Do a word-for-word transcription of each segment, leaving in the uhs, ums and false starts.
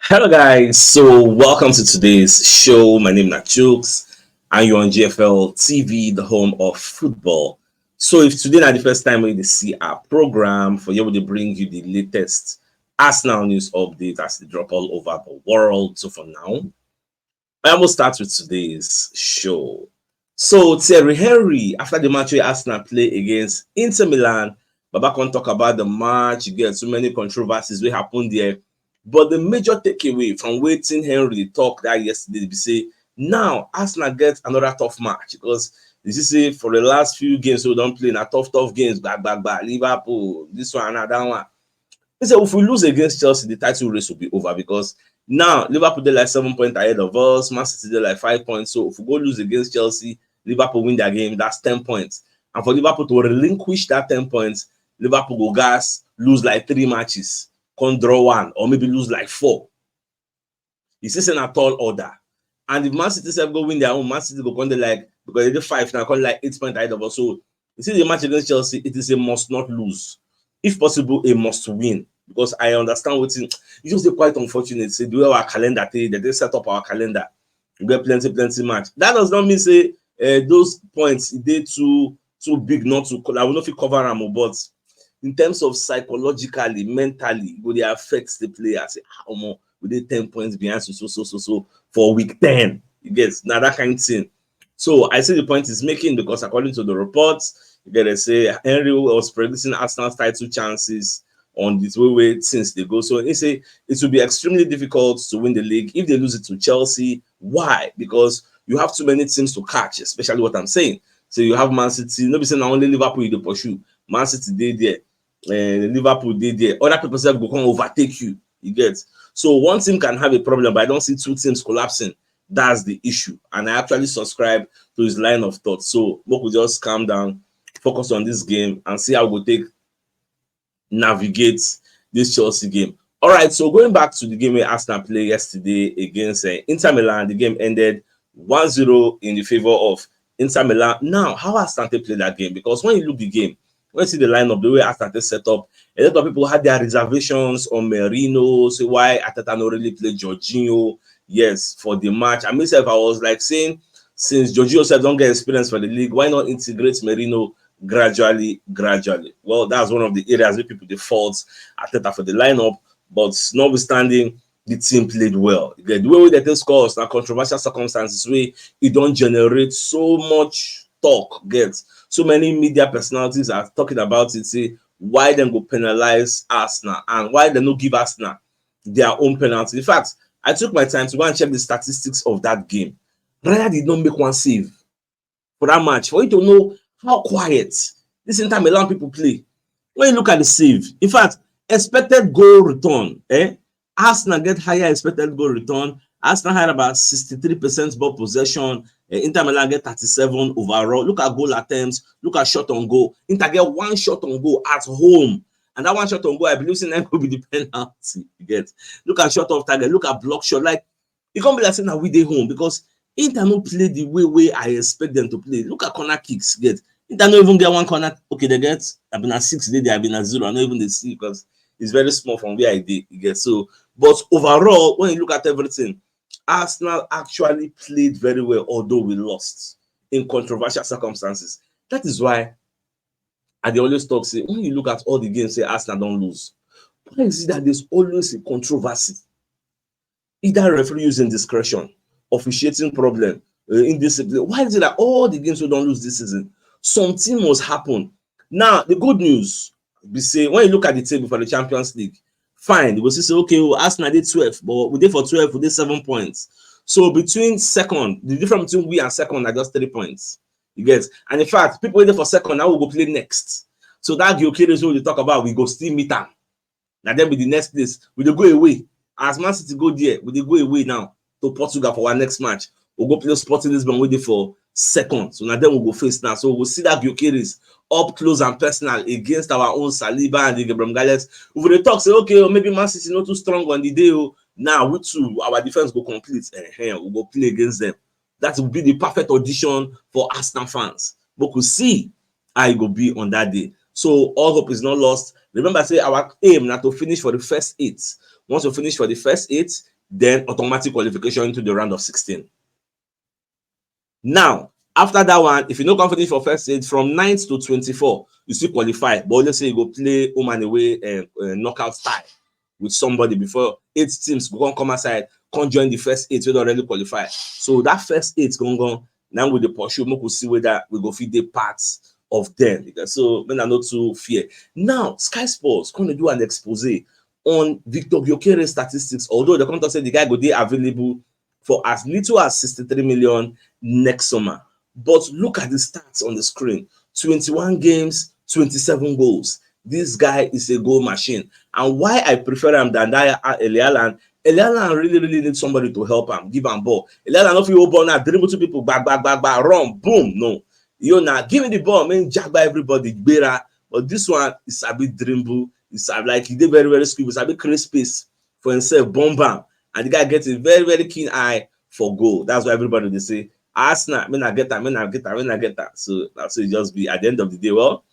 Hello guys, so welcome to today's show. My name is Chooks and you're on G F L T V, the home of football. So if today na the first time wey you dey see our program, for here we dey bring you the latest Arsenal news update as they drop all over the world. So for now, I will start with today's show. So Thierry Henry, after the match wey Arsenal play against Inter Milan, Baba come talk about the match. You get so many controversies wey happen there. But the major takeaway from wetin Henry talk that yesterday be say now Arsenal get another tough match because you see say for the last few games wey we don play na tough tough games, gba gba gba, Liverpool, this one, another one. He say if we lose against Chelsea, the title race will be over because now Liverpool dey like seven points ahead of us, Man City dey like five points. So if we go lose against Chelsea, Liverpool win their game, that's ten points. And for Liverpool to relinquish that ten points, Liverpool go gas lose like three matches, come draw one, or maybe lose like four. You see say na tall order. And if Man City sef go win their own, Man City go come dey like, because they dey five now, come like eight points ahead of us. So you see the match against Chelsea, it is a must not lose. If possible, a must win. Because I understand wetin, e just dey quite unfortunate say the way our calendar take, they dey set up our calendar. We get plenty, plenty match. That does not mean say uh, those points e dey too too big not to co-, I will not fit cover am o, but in terms of psychologically, mentally, e go dey affect the player. Say, ah, omo, we dey ten points behind so so so so so for week ten. You get na that kind thing. So I see the point he's making because according to the reports, you get to say Henry was predicting Arsenal's title chances on this way way since they go. So he say it will be extremely difficult to win the league if they lose it to Chelsea. Why? Because you have too many teams to catch, especially what I'm saying. So you have Man City. No be say na only Liverpool you dey pursue. Man City dey there, uh, Liverpool dey there. Other people sef go come overtake you. You get. So one team can have a problem, but I don't see two teams collapsing. That's the issue. And I actually subscribe to his line of thought. So we could just calm down, focus on this game, and see how we take navigate this Chelsea game. All right, so going back to the game where Arsenal played yesterday against uh, Inter Milan, the game ended one zero in the favor of Inter Milan. Now, how Arsenal take play that game? Because when you look the game, when you see the lineup, the way Arsenal take set up, a lot of people had their reservations on Merino, say why Arteta no really play Jorginho, yes, for the match. I myself, I was like saying, since Jorginho sef don get experience for the league, why not integrate Merino gradually, gradually? Well, that's one of the areas where people dey fault Arteta for the lineup. But notwithstanding, the team played well. You get the way wey they take scores na controversial circumstances wey e don generate so much talk. Get so many media personalities are talking about it. Say why dem go penalize Arsenal and why dem no give Arsenal their own penalty. In fact, I took my time to go and check the statistics of that game. Raya did not make one save for that match. For you to know how quiet this Inter Milan people play. When you look at the save, in fact, expected goal return, eh? Arsenal get higher expected goal return. Arsenal had about sixty-three percent ball possession. Eh, Inter Milan get thirty-seven overall. Look at goal attempts. Look at shot on goal. Inter get one shot on goal at home. And that one shot on goal, I believe, say na go be the penalty. You get. Look at shot off target. Look at block shot. Like, e come be like say na we dey home because Inter no play the way wey I expect them to play. Look at corner kicks. Get. Inter no even get one corner. Okay, they get, I mean, na six dey there, I mean, na zero. I no even dey see because it's very small from where I dey. You get. So, but overall, when you look at everything, Arsenal actually played very well, although we lost in controversial circumstances. That is why I dey always talk say when you look at all the games say Arsenal don lose, why is it that there's always a controversy? Either referee using discretion, officiating problem, uh, indiscipline. Why is it that all the games we don lose this season, something must happen? Now, the good news be say when you look at the table for the Champions League, fine, you go see say, okay, oh, Arsenal dey twelve, but we dey for twelve, we dey seven points. So between second, the difference between we and second are just three points. You get? And in fact, people wey dey for second now we go play next. So that Gyökeres wey we dey talk about, we go still meet am. Na dem be the next place. We dey go away. As Man City go there, we dey go away now to Portugal for our next match. We go play Sporting Lisbon wey dey for second. So na dem we go face now. So we go see that Gyökeres up close and personal against our own Saliba and the Gabriel Magalhaes. If we dey talk say, okay, oh, maybe Man City no too strong on the day, oh, now we too, our defense go complete. Eh, eh, we go play against them. That will be the perfect audition for Arsenal fans. But we see how e go be on that day. So all hope is not lost. Remember, say our aim na to finish for the first eight. Once we finish for the first eight, then automatic qualification into the round of sixteen. Now, after that one, if you no come finish for first eight, from ninth to twenty-four, you still qualify. But let's say you go play home and away, uh, uh, knockout style with somebody before eight teams go come, come outside, come join the first eight wey don already qualify. So that first eight gangan, now we dey pursue, make we see whether we go fit dey part of them. So make una no too fear. Now, Sky Sports come dey do an expose on Victor Gyökeres statistics, although dem come talk say the guy go dey available for as little as sixty-three million next summer. But look at the stats on the screen: twenty-one games, twenty-seven goals. This guy is a goal machine. And why I prefer am than that, uh, Erling Haaland, Erling Haaland really, really need somebody to help am, give am ball. Erling Haaland no fit hold ball now, dribble two people, gba, gba, gba, gba, run, boom, no. You know, now give me the ball, man, jagba everybody, gbera. But this one, e sabi dribble, e sabi, like, e dey very, very skillful, e sabi create space for himself, bomb am. And the guy get a very, very keen eye for goal. That's why everybody dey say, "Arsenal, make una get am, make una get am, make una get am." So na so e just be at the end of the day. Well,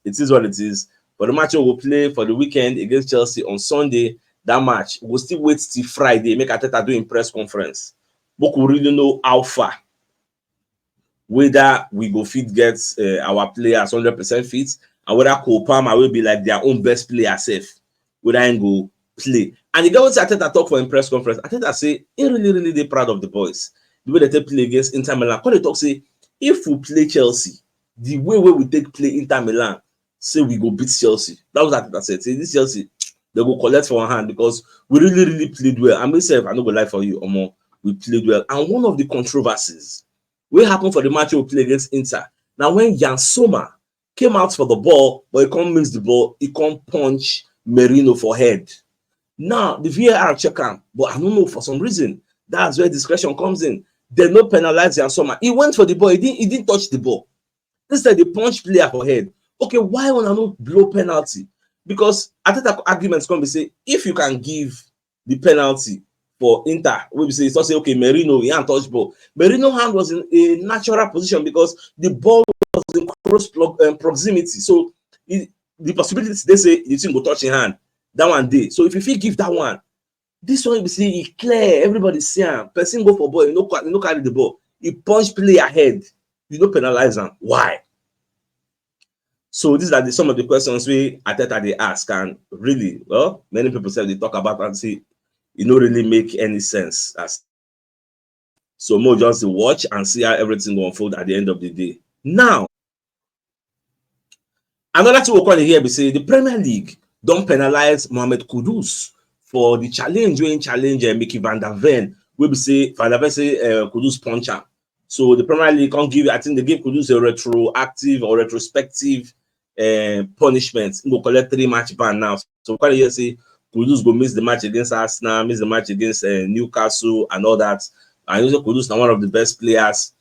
it is what it is. But the match we go play for the weekend against Chelsea on Sunday, that match, we go still wait till Friday, make Arteta do im press conference. Make we really know how far, whether we go fit get, uh, our players hundred percent fit, and whether Cole Palmer will be like their own best player sef, whether he go play. And e get wetin Arteta talk for im press conference. Arteta say he really, really dey proud of the boys, the way dem take play against Inter Milan. Come dey talk say, if we play Chelsea the way wey we take play Inter Milan, say we go beat Chelsea. That was what Arteta said. Say this Chelsea, dem go collect for our hand because we really, really played well. And myself, I no go lie for you, omo, we played well. And one of the controversies wey happen for the match wey we play against Inter, na when Yann Sommer came out for the ball, but he come miss the ball, he come punch Merino for head. Now, the V A R check am, but I don't know, for some reason, that's where discretion comes in. Dem no penalize Yann Sommer. He went for the ball, he didn't, he didn't touch the ball. Instead, dem punch player for head. Okay, why una no blow penalty? Because Arteta arguments come be say, if you can give the penalty for Inter, wey be say, e talk say, okay, Merino, he hand touch ball. Merino hand was in a natural position because the ball was in close pro-, um, proximity. So e, the possibility dey say the thing go touch him hand. That one dey. So if you fit give that one, this one be say e clear, everybody see am. Person go for ball, e no ca-, e no carry the ball, e punch player head, you no penalize am. Why? So these are the, some of the questions wey Arteta dey ask, and really, well, many people sef dey talk about am, say e no really make any sense. As so, make we just dey watch and see how everything go unfold at the end of the day. Now, another thing we come dey hear be say the Premier League don penalize Mohamed Kudus for the challenge wey he challenge, uh, Mickey van der Ven, wey be say Van der Ven say, uh, Kudus punch am. So the Premier League come give, I think dem give Kudus a retroactive or retrospective, uh, punishment. He go collect three match ban now. So we come dey hear say Kudus go miss the match against Arsenal, miss the match against, uh, Newcastle and all that. And you know say Kudus na one of the best players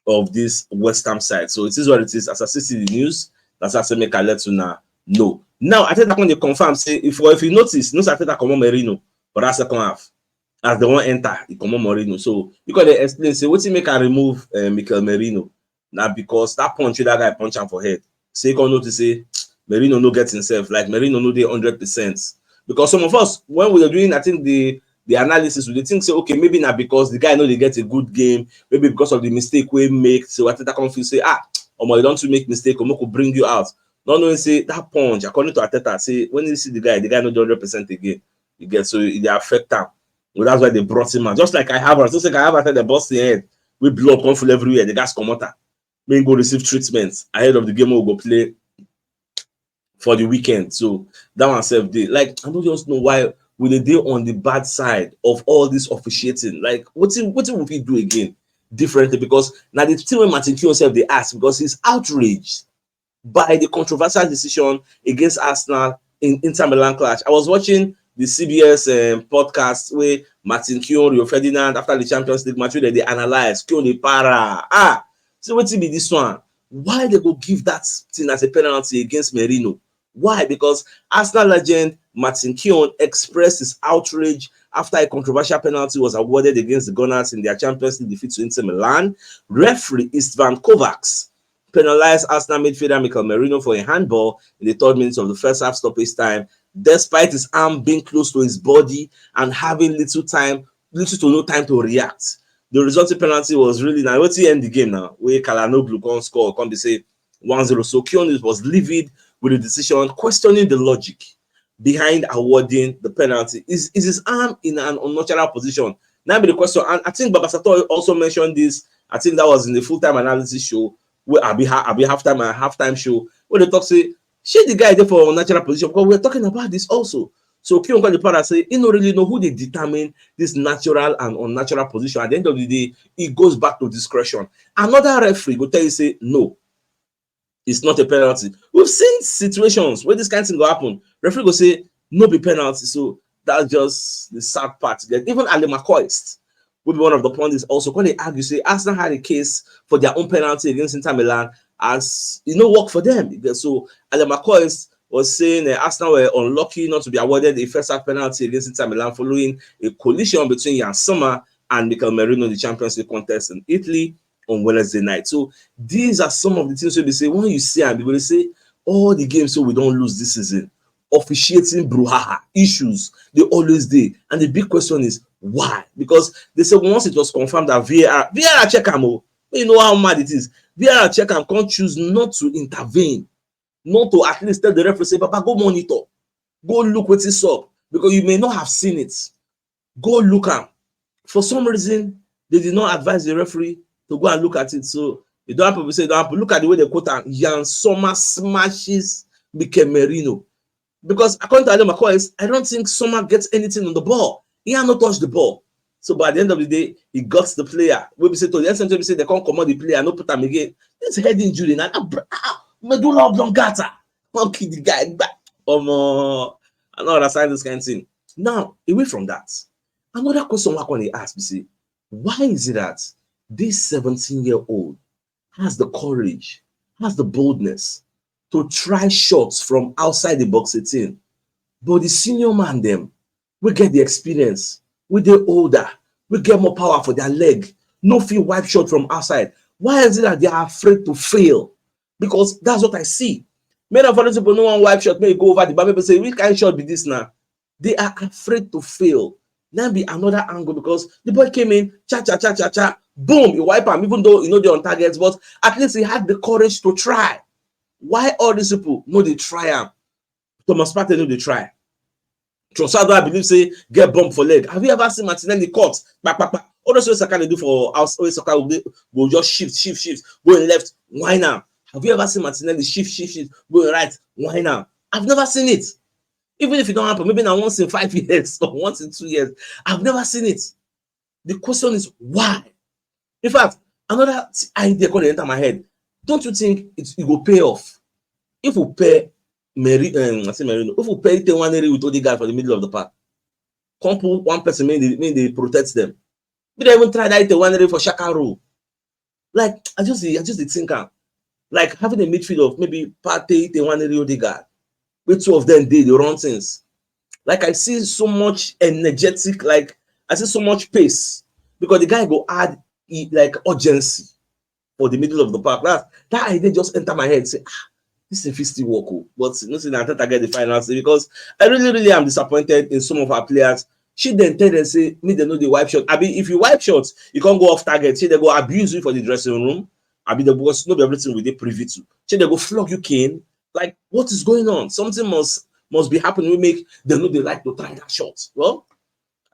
of this West Ham side. So it is what it is. As I see the news, that's why I say make I let una know. Now, Arteta come dey confirm say, if, if you notice, no say Arteta comot Merino for that second half, as dem wan enter, e comot Merino. So e come dey explain say wetin make am remove, uh, Mikel Merino, na because that punch wey that guy punch am for head. Say e come notice say Merino no get himself, like, Merino no dey hundred percent. Because some of us, when we are doing, I think, the the analysis, we dey think say, okay, maybe na because the guy no dey get a good game, maybe because of the mistake wey he make, so Arteta come feel say, ah, omo, you don too make mistake, make we bring you out. Not knowing say that punch, according to Arteta, say when you see the guy, the guy no dey hundred percent again. You get, so e dey affect am. Well, that's why dem brought him out. Just like Kai Havertz, just like Kai Havertz had the bust him head, wey blood come full everywhere, dem gas comot am, make him go receive treatment ahead of the game wey we go play for the weekend. So that one sef dey. Like, I no just know why we dey dey on the bad side of all this officiating. Like, wetin, wetin we fit do again differently? Because na the thing wey Martin Keown sef dey ask, because he's outraged by the controversial decision against Arsenal in Inter Milan clash. I was watching the C B S, um, podcast wey Martin Keown, Rio Ferdinand, after the Champions League match, wey dem dey analyse, Keown dey para. Ah, so wetin be this one? Why dem go give that thing as a penalty against Merino? Why? Because Arsenal legend Martin Keown expressed his outrage after a controversial penalty was awarded against the Gunners in their Champions League defeat to Inter Milan. Referee Istvan Kovacs penalized Arsenal midfielder Mikel Merino for a handball in the third minute of the first half stoppage time, despite his arm being close to his body and having little time little to no time to react. The resulting penalty was really now wetin end the game now. Wey Calhanoglu come score, come be say one zero. So Keown was livid with the decision, questioning the logic behind awarding the penalty. Is is his arm in an unnatural position? Now be the question. And I think Baba Sato also mentioned this. I think that was in the full time analysis show. Where I be ha- I be halftime and halftime show. Where they talk say, she the guy there for unnatural position because we're talking about this also. So Keown Kwali Para say he don't really know who they determine this natural and unnatural position. At the end of the day, it goes back to discretion. Another referee go tell you say no, it's not a penalty. We've seen situations where this kind of thing go happen. Referee go say no be penalty. So that's just the sad part. Then even Ali McCoist will be one of the pundits also. When they argue, say Arsenal had a case for their own penalty against Inter Milan as it no work for them. So Ali McCoist was saying uh, Arsenal were unlucky not to be awarded a first half penalty against Inter Milan following a collision between Jan Sommer and Mikel Merino in the Champions League contest in Italy on Wednesday night. So these are some of the things we be say when you see and people say all the games so we don't lose this season, officiating brouhaha issues they always dey. And the big question is why? Because they say once it was confirmed that VAR VAR check am o, you know how mad it is. VAR check am, can't choose not to intervene, not to at least tell the referee say, "Papa, go monitor, go look what is up," because you may not have seen it. Go look am. For some reason, they did not advise the referee to go and look at it. So it don't happen. We say it don't happen. Look at the way they quote am. Jan Sommer smashes Mikel Merino. Because according to Ali McCoist, I don't think Sommer gets anything on the ball. He had not touched the ball. So by the end of the day, he got the player. We be say to the extent we say they can't command the player, no put him again. This head injury now, ah, medulla oblongata. Come kill the guy. Omo, I don't understand this kind of thing. Now, away from that, another question I want to ask, you see, why is it that this seventeen year old has the courage, has the boldness to try shots from outside the box eighteen? But the senior man, them, we get the experience, we the older, we get more power for their leg, no feel wipe shot from outside. Why is it that they are afraid to fail? Because that's what I see. Many of other people no one wipe shot, may go over the bar, people say, "Which kind of shot be this now?" They are afraid to fail. Then be another angle because the boy came in, cha cha cha cha cha, boom, he wipe him, even though you know they're on target, but at least he had the courage to try. Why all these people no they try him? Thomas Partey no they try. Trossard, I believe, say get bomb for leg. Have you ever seen Martinelli cut? Pa, pa, pa. All those Saka they do for house, always Saka will, will just shift, shift, shift, going left, why now? Have you ever seen Martinelli shift, shift, shift, going right, why now? I've never seen it. Even if it don't happen, maybe now once in five years or once in two years, I've never seen it. The question is why? In fact, another idea going to enter my head. Don't you think it, it will pay off if we pair Mary, um, I say Merino, if we pair Ite Nwaneri with Odegaard for the middle of the park, come put one person, may they, may they protect them. We don't even try that Ite Nwaneri for Shaka role. Like I just, I just think, am like having a midfield of maybe Partey, Ite Nwaneri, Odegaard, where two of them did the wrong things. Like I see so much energetic, like I see so much pace because the guy go add e- like urgency for the middle of the park. That that idea just enter my head. Say, ah, this thing fit still work, oh. But you know, say na Arteta get the final say because I really, really am disappointed in some of our players. She then tell them say, me they know the wipe shot. I mean, if you wipe shots, you can't go off target. See, they go abuse you for the dressing room. I mean, the boss, not everything will they privy to. See, they go flog you cane. Like, what is going on? Something must must be happening. We make they know they like to try that shot. Well,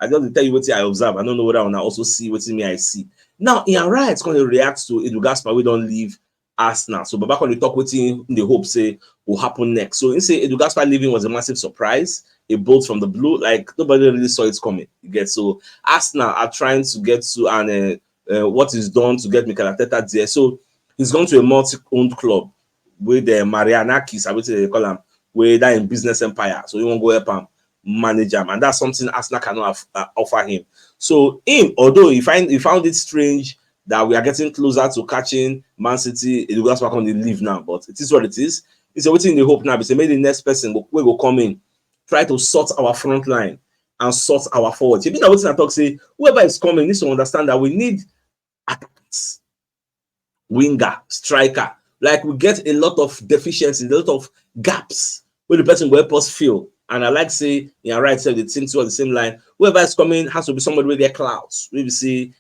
I just dey tell you what I observe. I don't know whether I also see what me I see. Now, Ian Wright going to react to Edu Gaspar. We don't leave Arsenal. So Baba going to talk with him in the hope say will happen next. So he say Edu Gaspar leaving was a massive surprise, a bolt from the blue. Like nobody really saw it coming. You get so Arsenal are trying to get to an uh, uh, what is done to get Mikel Arteta there. So he's gone to a multi-owned club with the Marianakis, I would say they call him, with that in business empire. So he won't go help him manage him, and that's something Arsenal cannot have, uh, offer him. So him, although he find he found it strange that we are getting closer to catching Man City, it will just on the leave now, but it is what it is. It's a waiting the hope now. It's a made the next person will go come in, try to sort our front line and sort our forward. You know what I talk say? Whoever is coming needs to understand that we need attackers, winger, striker. Like we get a lot of deficiencies, a lot of gaps where the person will help us fill. And I like say, yeah, right, so the thing towards the same line. Whoever is coming has to be somebody with their clouds. We will see,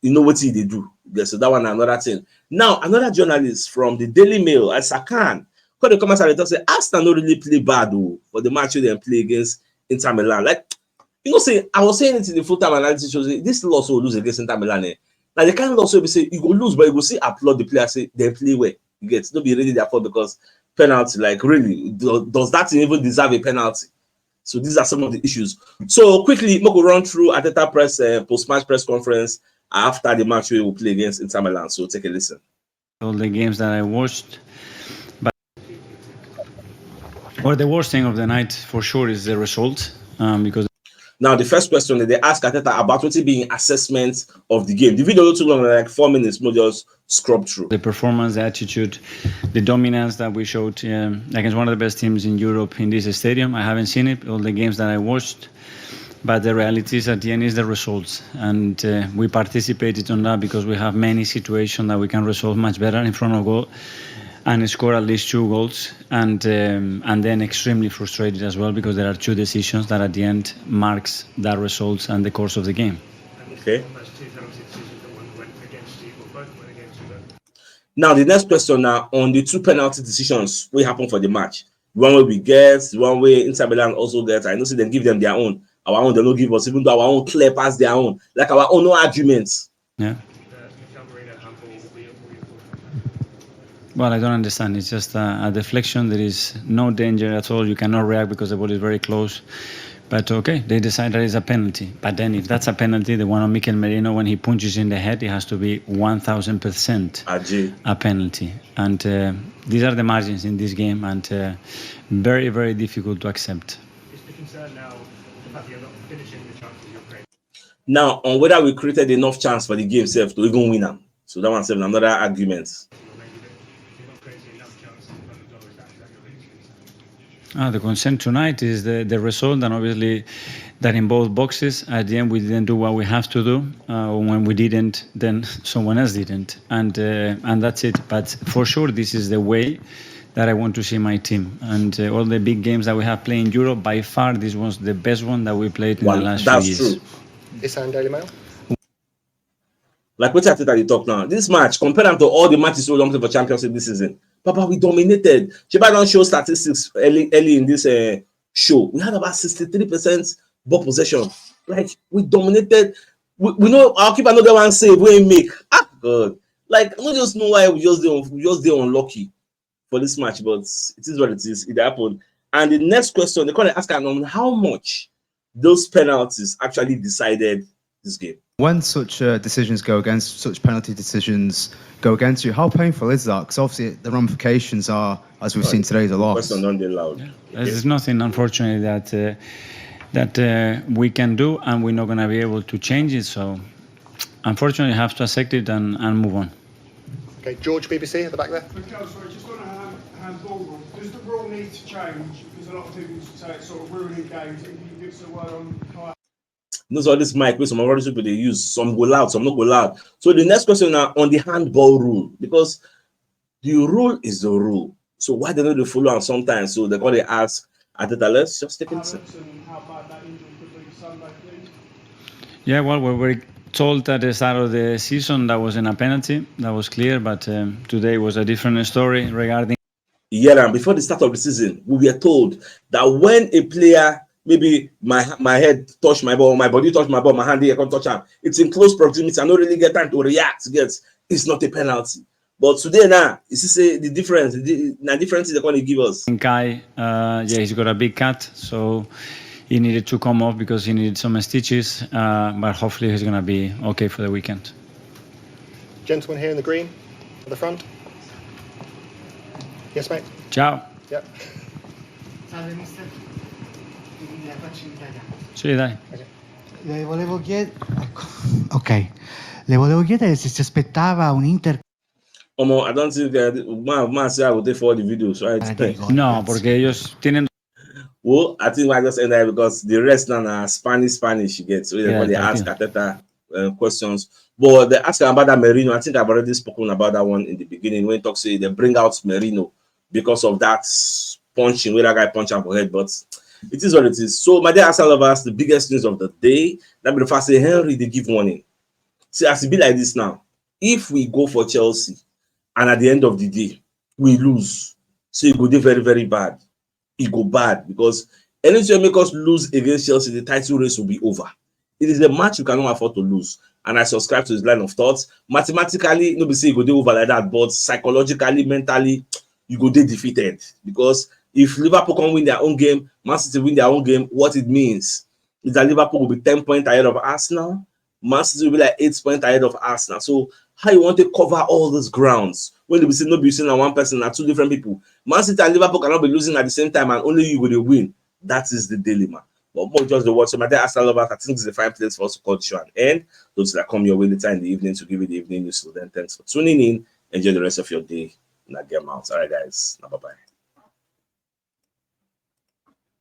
you know what they do. Yeah, so that one another thing. Now, another journalist from the Daily Mail, Asakan, could come outside and talk say Arsenal no really play bad though for the match wey dem play against Inter Milan. Like, you know, say I was saying it in the full time analysis show. Say, this loss will lose against Inter Milan. Eh? Like the kind of loss will be say you go lose, but you go see applaud the player say they play well. You get, no be really their fault because penalty. Like, really, do, does that thing even deserve a penalty? So these are some of the issues. So quickly, we go run through Arteta press uh, post match press conference after the match we will play against Inter Milan. So take a listen. All the games that I watched, but or the worst thing of the night for sure is the result, um, because Now, the first question that they ask Arteta about what being assessment of the game. The video took long, like four minutes, more just scrub through. The performance, the attitude, the dominance that we showed um, against one of the best teams in Europe in this stadium. I haven't seen it, all the games that I watched, but the reality is at the end is the results, and uh, we participated on that because we have many situations that we can resolve much better in front of goal and score at least two goals, and um, and then extremely frustrated as well because there are two decisions that at the end marks that results and the course of the game. Okay. Now the next question now on the two penalty decisions wey happen for the match. The one wey we get, the one wey Inter Milan also get. I know say dem give them their own. Our own dem no give us, even though our own clear pass their own. Like our own no arguments. Yeah. Well, I don't understand. It's just a, a deflection. There is no danger at all. You cannot react because the ball is very close. But okay, they decide that is a penalty. But then if that's a penalty, the one on Mikel Merino, when he punches in the head, it has to be one thousand percent Ajay. A penalty. And uh, these are the margins in this game, and uh, very, very difficult to accept. Is the concern now the fact that you're not finishing the chances you're creating? Now, on whether we created enough chance for the game sef to even win am. So that one sef na another argument. Ah, the concern tonight is the, the result, and obviously that in both boxes, at the end we didn't do what we have to do. Uh, when we didn't, then someone else didn't, and uh, and that's it. But for sure, this is the way that I want to see my team. And uh, all the big games that we have played in Europe, by far, this was the best one that we played in Well, the last that's few years. True. Is and Daily Mail? Like what Arteta dey talk now, this match, compare am to all the matches we don play for Champions League this season. Papa, we dominated. Chiba don show statistics early, early in this uh, show. We had about sixty-three percent ball possession. Like, we dominated. We, we know our keeper no get one save wey make. Ah, God. Like, I no just know why we just dey un- we just dey unlucky for this match, but it is what it is. It happened. And the next question, they call ask am on how much those penalties actually decided this game. When such uh, decisions go against, such penalty decisions go against you, how painful is that? Because obviously the ramifications are, as we've seen today, the loss. Question don dey loud. There's nothing, unfortunately, that uh, that uh, we can do, and we're not going to be able to change it. So, unfortunately, have to accept it and, and move on. Okay, George, B B C at the back there. Okay, I'm sorry, just on a hand, handball rule. Does the rule need to change? Because a lot of people say it's sort of ruining games. If you give us a word on how Those all this mic wey some of these people dey use, some go loud, some no go loud. So the next question now on the handball rule, because the rule is the rule. So why they no dey follow am sometimes? So they call dey ask Arteta, let's just take it. Havertz and how bad that injury could be Sunday, please. Yeah, well, we were told at the start of the season that wasn't a penalty. That was clear, but um, today was a different story regarding Yeah, and before the start of the season, we were told that when a player, maybe my my head touch my ball, my body touch my ball, my hand here come touch am, it's in close proximity. I no really get time to react. Get, it's not a penalty. But today now, you see say the difference, the, na difference they gonna give us. Kai, uh, yeah, he's got a big cut, so he needed to come off because he needed some stitches. Uh, but hopefully, he's gonna be okay for the weekend. Gentleman here in the green at the front. Yes, mate. Ciao. Yep. Salve mister, la faccio in italiano. Sì, dai. Le volevo chiedere, ecco, ok, le volevo chiedere se si aspettava un Inter Omo, I don't think uh, man, man say I will take for all the videos, right? eh, dei gol. No, porque ellos tienen Well, I think I just end that because the rest now na Spanish, Spanish you get. So they Yeah, call they thank ask you. Arteta uh, questions. But they ask about that Merino. I think I've already spoken about that one in the beginning when talk say they bring out Merino because of that punching where that guy punch am for head. But It is what it is. So, my dear Arsenal lovers, the biggest news of the day, that be the fact say Henry dey give warning. See, as e be like this now, if we go for Chelsea and at the end of the day, we lose, so e go dey very, very bad. E go bad because anything wey make us lose against Chelsea, the title race will be over. It is a match you cannot afford to lose. And I subscribe to his line of thoughts. Mathematically, no be say e go dey over like that, but psychologically, mentally, you go dey defeated. Because if Liverpool come win their own game, Man City win their own game, what it means is that Liverpool will be ten points ahead of Arsenal. Man City will be like eight points ahead of Arsenal. So how you want to cover all these grounds when they be say no be you say na one person, na two different people? Man City and Liverpool cannot be losing at the same time and only you go dey win. That is the dilemma. But more just the watch. So, my dear Arsenal lovers, I think it's a fine place for us to call the show and end. Those that come your way later in the evening to give you the evening news. So then, thanks for tuning in. Enjoy the rest of your day. Now get out. All right, guys. Now, bye bye.